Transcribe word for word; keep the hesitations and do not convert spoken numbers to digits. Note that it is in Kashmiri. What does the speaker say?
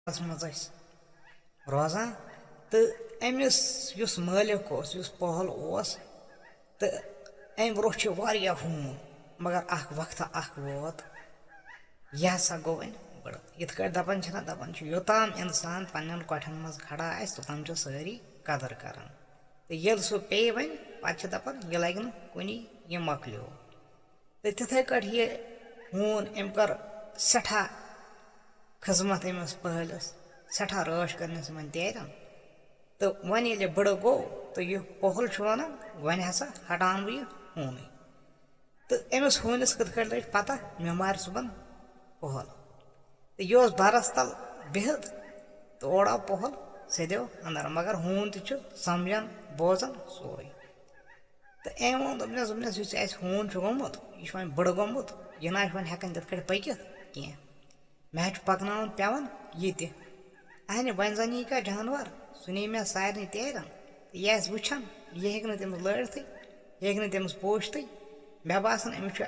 منٛز ٲسۍ روزان۔ تہٕ أمِس یُس مٲلِک اوس، یُس پۄہَل اوس، تہٕ اَمہِ برونٛہہ چھِ واریاہ ہوٗن، مگر اَکھ وقتہ اَکھ ووت، یہِ ہسا گوٚو وۄنۍ بٕڑٕ۔ یِتھ کٲٹھۍ دَپان چھِنہ، دَپان چھِ، یوٚتام اِنسان پنٛنٮ۪ن کۄٹھٮ۪ن منٛز کھڑا آسہِ، توٚتام چھِ سٲری قدٕر کران۔ تہٕ ییٚلہِ سُہ پیٚیہِ وۄنۍ، پَتہٕ چھِ دَپان، یہِ لَگہِ نہٕ کُنی، یہِ مۄکلیو۔ تہٕ تِتھَے کٲٹھۍ یہِ ہوٗن، أمۍ کٔر سٮ۪ٹھاہ خدمت أمِس پۄہلِس، سٮ۪ٹھاہ رٲچھ کٔرنَس یِمَن تیرٮ۪ن۔ تہٕ وۄنۍ ییٚلہِ یہِ بٕڑٕ گوٚو، تہٕ یہِ پۄہَل چھُ وَنان، وۄنۍ ہسا ہٹاون بہٕ یہِ ہوٗنٕے۔ تہٕ أمِس ہوٗنِس کِتھ کٲٹھۍ لٔج پَتہ، مےٚ مارِ صُبحن پۄہَل۔ تہٕ یہِ اوس بَرَس تَل بِہِتھ، تہٕ اورٕ آو پۄہَل سیٚدیو اَندَر، مگر ہوٗن تہِ چھُ سَمجھان، بوزان سورُے۔ تہٕ أمۍ ووٚن، دوٚپنَس، دوٚپنَس، یُس اَسہِ ہوٗن چھُ گوٚمُت، یہِ چھُ وۄنۍ بٕڑٕ گوٚمُت، یہِ نہ چھُ وۄنۍ ہٮ۪کان تِتھ کٲٹھۍ پٔکِتھ کینٛہہ۔ مےٚ حظ چھُ پَکناوُن پٮ۪وان یہِ تہِ۔ اَہنہِ، وۄنۍ زَن یی کانٛہہ جانوَر، سُہ نی مےٚ سارنٕے تیرٮ۪ن۔ تہٕ یہِ آسہِ وٕچھان، یہِ ہیٚکہِ نہٕ تٔمِس لٲرِتھٕے، یہِ ہیٚکہِ نہٕ تٔمِس پوٗشتھٕے۔ مےٚ باسان، أمِس چھُ